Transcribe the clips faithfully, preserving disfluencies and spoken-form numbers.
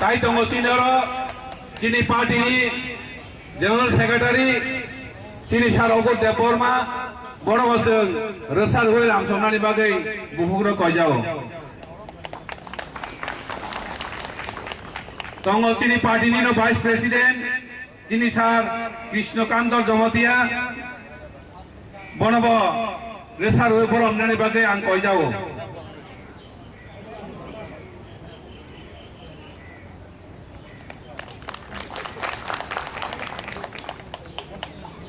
Tai tongo chini oro chini party ni General Secretary chini Sir Ogur Debbarma, bono bo chwng rwsa rwui lamsoknani bagwi buphukno koijao. Tongo chini party ni no Vice President chini Sir Krishna Kanta Jamatia, bono bo rwsa rwui boromnani bagwi ang koijao.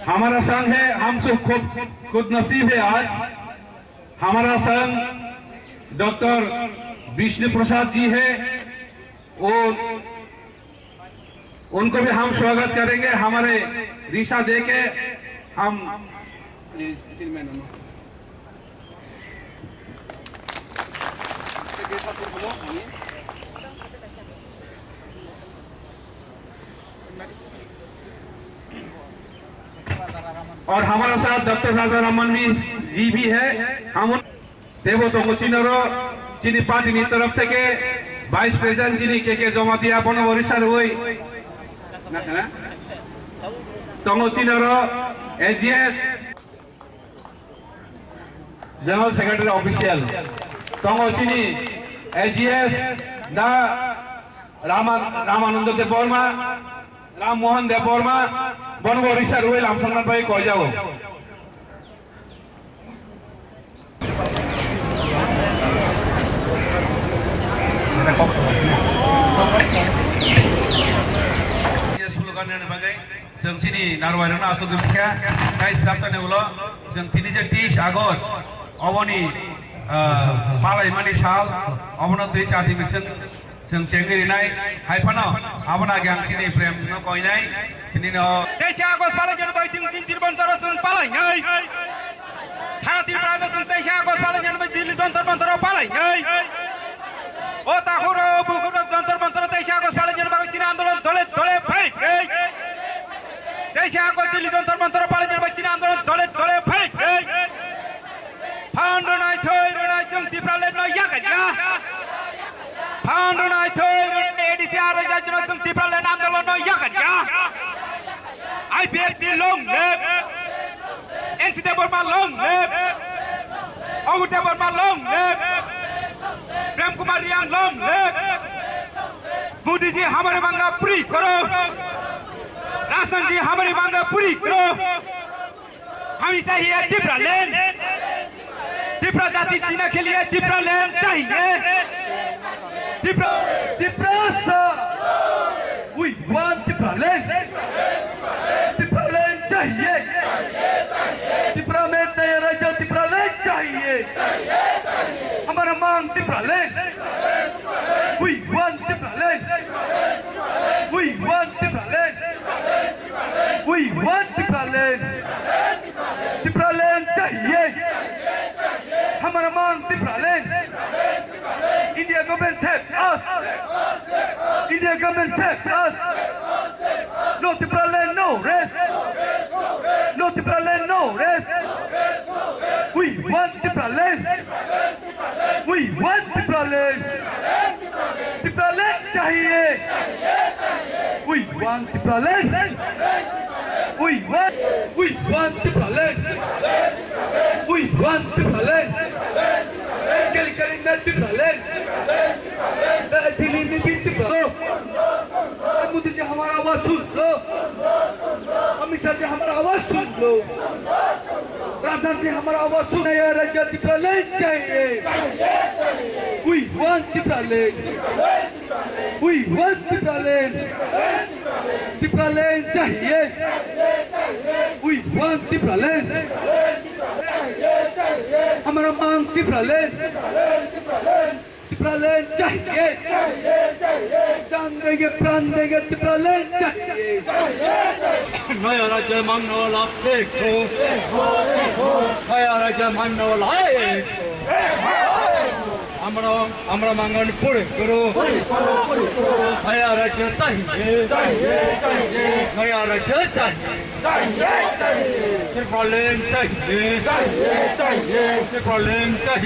हमारा संघ है, हम सब खुद खुद नसीब है आज। हमारा संघ डॉक्टर विष्णु प्रसाद जी है, वो उनको भी हम स्वागत करेंगे। हमारे रिसा दे के हम और हमारे साथ डॉक्टर राजा रामन भी जी भी है। हम उन Tebo tongo chini oro chini party ni torof theke Vice President chini K K Jamatia, bono bo risa rwui na khana. Tongo chini oro A G S General Secretary Official. Tongo chini A G S da Raman, Ramananda Debbarma, Ram Mohan Debbarma, bono bo risa rwui lamsokna bai koijao. Slogan rwna bagwi chwng chini narwai rwna aswk rwkha, tai swraptani ulo chwng tini je teis August oboni, ah, palaimani sal, obono twi chati mising Chwng chengwi rinai, hai phano abono age ang chini prem no koinai, chini no. Teisa August palai jani bai chwng tin tir bontoro chwng palai nai. Sara Tripura no chwng teisa August palai jani bai Delhi Jantar Mantar palai nai. O takhuro bukhuro Jantar Mantar teisa August palai jani bai chini andolon dole dole phai nai. Teisa August Delhi Jantar Mantar palai jani bai chini andolon dole dole phai nai. Phan rwnai thwi rwnai chwng Tipraland no yakya. Phan rwnai thwi rwnai A D C R rwnai chwng Tipraland andolon no yakya. I P F T long live. N C Debbarma long live. Ogur Debbarma long live. Prem Kumar Reang long live. Modi जी हमारी मांगा पूरी करो। राशन जी हमारी मांगा पूरी करो। हमें चाहिए Tipraland। तिप्रा जाति जीने के लिए Tipraland चाहिए। तिप्रा, Tiprasa. We want Tipraland। Tipraland चाहिए। तिप्रा में नया राज्य Tipraland चाहिए। हमारा मांग Tipraland। We want Tipraland। We want Tipraland। We want Tipraland। Tipraland चाहिए। हमारा मांग Tipraland। India government save us। India government save us। No Tipraland, no rest। No Tipraland, no rest। We want Tipraland। We want Tipraland। Tipraland चाहिए। We want Tipraland। We want, we want Tipraland। We want Tipraland। Kali kali na Tipraland। Dili ni bi Tipraland। Modi जी हमारा आवाज सुन लो। अमित शाह जी हमारा आवाज सुन लो। राजनाथ जी हमारा आवाज सुन। नया राज्य Tipraland चाहिए। We want Tipraland। We want Tipraland। Tipraland चाहिए। We want Tipraland। हमारा मांग Tipraland। Tipraland चाहिए। जान देंगे, प्राण देंगे, Tipraland चाहिए। नया राज्य मांगने वाला एक हो। नया राज्य मांगने वाला एक हो। আমরা, আমরা বাঙালি পড়ে করো। পড়ে করো, পড়ে করো। নয়া রাজ্য চাই। চাই, চাই। নয়া রাজ্য চাই। চাই, চাই। ত্রিপুরাল্যান্ড চাই। চাই, চাই। ত্রিপুরাল্যান্ড চাই।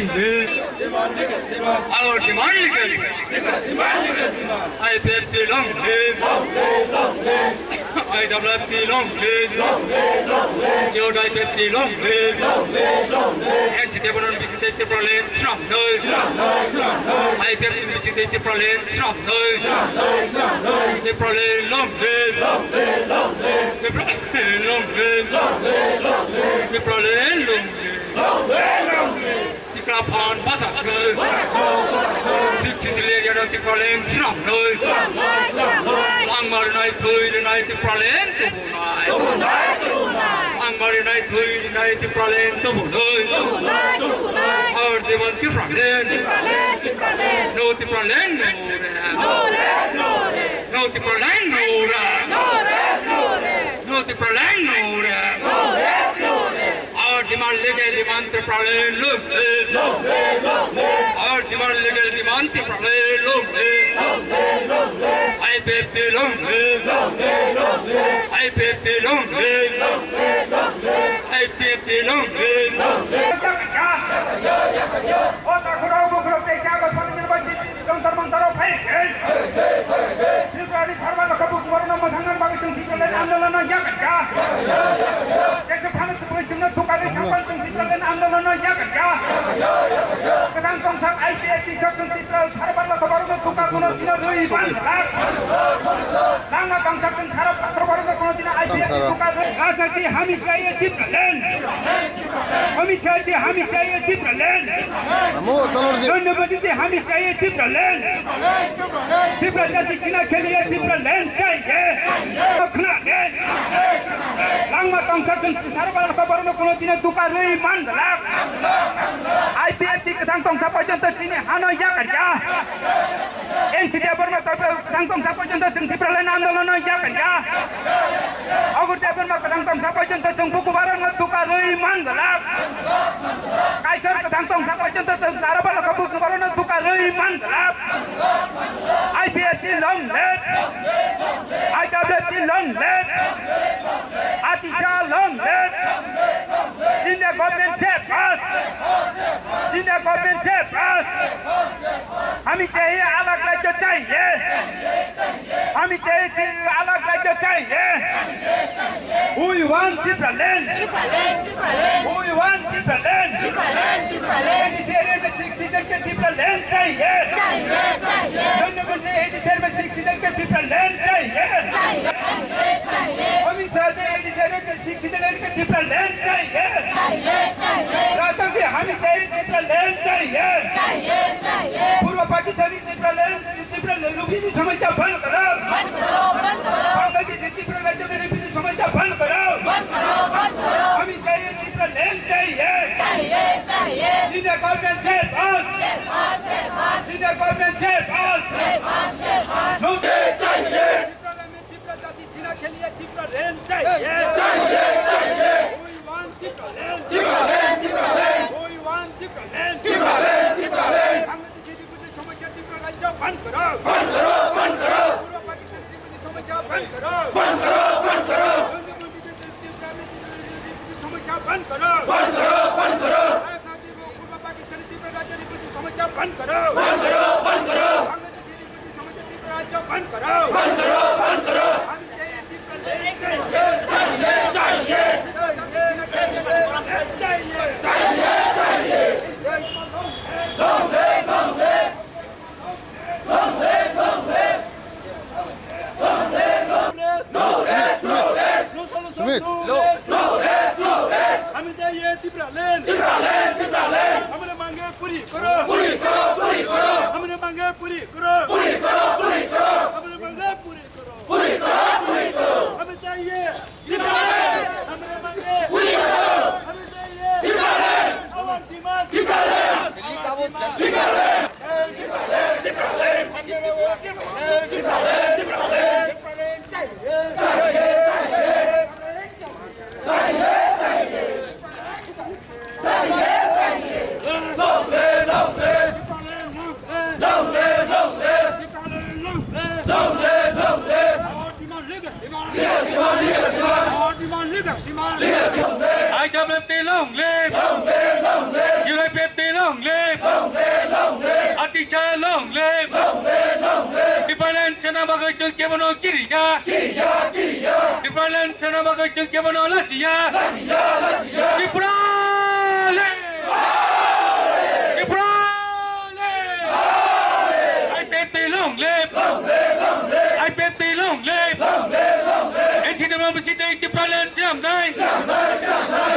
Our demand legal. Demand, demand, legal demand. I P F T long live. Long live, long live. I W F T long live. Long live, long live. Youth I P F T long live. Long live, long live. N C T F non bising tei Tipraland swnamnai. Swnamnai, swnamnai. I P F T bising tei Tipraland swnamnai. Swnamnai, swnamnai. Tipraland long live. Long live, long live. Tipraland long live. Long live, long live. Tipraland long live. Long live, long live. Tipra phan bachaknai. Sixth Schedule area no Tipraland swnamnai. Langma rinai thwi rinai Tipraland tubunai. Langma rinai thwi rinai Tipraland tubunai. Our demand Tipraland. No Tipraland, no rest. No Tipraland, no rest. No Tipraland, no rest. Our demand legal demand Tipraland long live. Long live, long live. Our demand legal demand Tipraland long live. Long live, long live. I P F T long live. Long live, long live. I P F T long live. Long live, long live. I P F T long live. Long live. O takhurok bukhurok tei jago songni nirbachi jontor montoro phai. Tripurani sarma lokha bukhurokno mwthangna bagwi chwng Tipraland andolono yakarkha. Kaisa phano chwng chwngno thukarwi thangpan chwng Tipraland andolono yakarkha. Kwthang tongthang I P F T sok chwng Tripura sarma lokha borokno thukar mano sino rwi ban lak. Langma tongthang chwng sarma lokha borokno kono dino I P F T thukar rwi. Rajniti hami chahiye Tipraland. Amit Shah ji, hami chahiye Tipraland. Amo, talor di. Narendra Modi ji, hami chahiye Tipraland. Tripura jati jina ke liye Tipraland chahiye. Khna de. Langma tongthang chwng sarma lokha borokno kono dino thukar rwi man lak. I P F T kwthang tongsa porjonto chini hano yakarkha. N C T F borokno kwthang tongsa porjonto chwng Tipraland andolono yakarkha. Ogurte borokno kwthang tongsa porjonto chwng bukubarokno thukar rwi man lak. Kaisor kwthang tongsa porjonto chwng sarma lokha bukubarokno thukar rwi man lak. I P F T long live. I W F T long live. Amit Shah long live. India government save us. India government save us. Hami chahiye alag rajya chahiye. Hami chahiye alag rajya chahiye. We want Tipraland. Tipraland, Tipraland. We want Tipraland. Tipraland, Tipraland. A D C area mein Sixth Schedule ke Tipraland chahiye. Chahiye, chahiye. Narendra Modi ji, A D C area mein Sixth Schedule ke Tipraland chahiye. Chahiye, chahiye, chahiye. Amit Shah ji, A D C area mein Sixth Schedule ke Tipraland chahiye. Chahiye, chahiye. Rajniti hami chahiye Tipraland chahiye. Chahiye, chahiye. Purba Pakistani Tipraland, Tipraland, refugee samasya bandh karo. Bandh karo, bandh karo. Bangladesh se Tripura rajya mein refugee samasya bandh karo. Bandh karo, bandh karo. Hami chahiye Tipraland chahiye. Chahiye, chahiye. India government save us. Save us, save us. India government save us. Save us, save us. No. Chahiye. Tripura mein Tripura jati jina ke liye Tipraland chahiye. Chahiye, chahiye. We want Tipraland. Tipraland, Tipraland. We want Tipraland. Tipraland, Tipraland. Bangladeshi refugee samasya Tripura rajya bandh karo. Bandh karo, bandh karo. Purba Pakistani refugee samasya bandh karo. Bandh karo, bandh karo. Narendra Modi ji, Tripura mein refugee samasya bandh karo. Bandh karo, bandh karo. Rajniti ko Purba Pakistani Tripura rajya refugee samasya bandh karo. Bandh karo, bandh karo. Bangladeshi refugee samasya Tripura rajya bandh karo. Bandh karo, bandh karo. Hami chahiye Tipraland. Chahiye, chahiye. Chahiye, chahiye. Long live, long live. Long live, long live. Long live, long live. No rest, no rest. No solution, Sumit. No rest. No rest, no rest. Hami chahiye Tipraland. Tipraland, Tipraland. Hamare mange puri karo. Puri karo, puri karo. Hamare mange puri karo. Puri karo, puri karo. Hamare mange puri karo. Puri karo, puri karo. Hami chahiye Tipraland! Hamare mange! Puri karo! Hami chahiye! Tipraland! Our demand! Tipraland! Our demand! Tipraland! Long live, long live! I W F T long live! U I P F T long live! Atisha long live! Tipraland sana bagwi chwng kebono kiriya! Tipraland sana bagwi chwng kebono lasiya! Tripura live! Tripura live! I P F T long live! I P F T long live! N C W B C ni Tipraland swnamnai!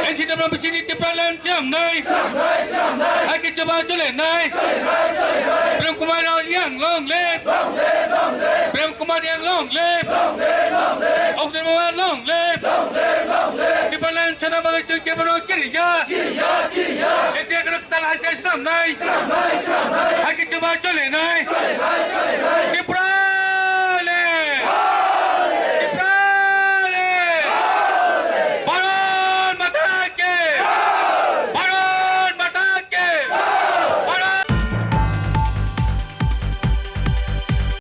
N C W B C ni Tipraland swnamnai! Hai khe chuba chole nai! Prem Kumar Reang long live! Prem Kumar Reang long live! Ogdorma long live! Tipraland sana bagwi chwng kebono kiriya! Ese akhoro kwtal haste swnamnai! Hai khe chuba chole nai!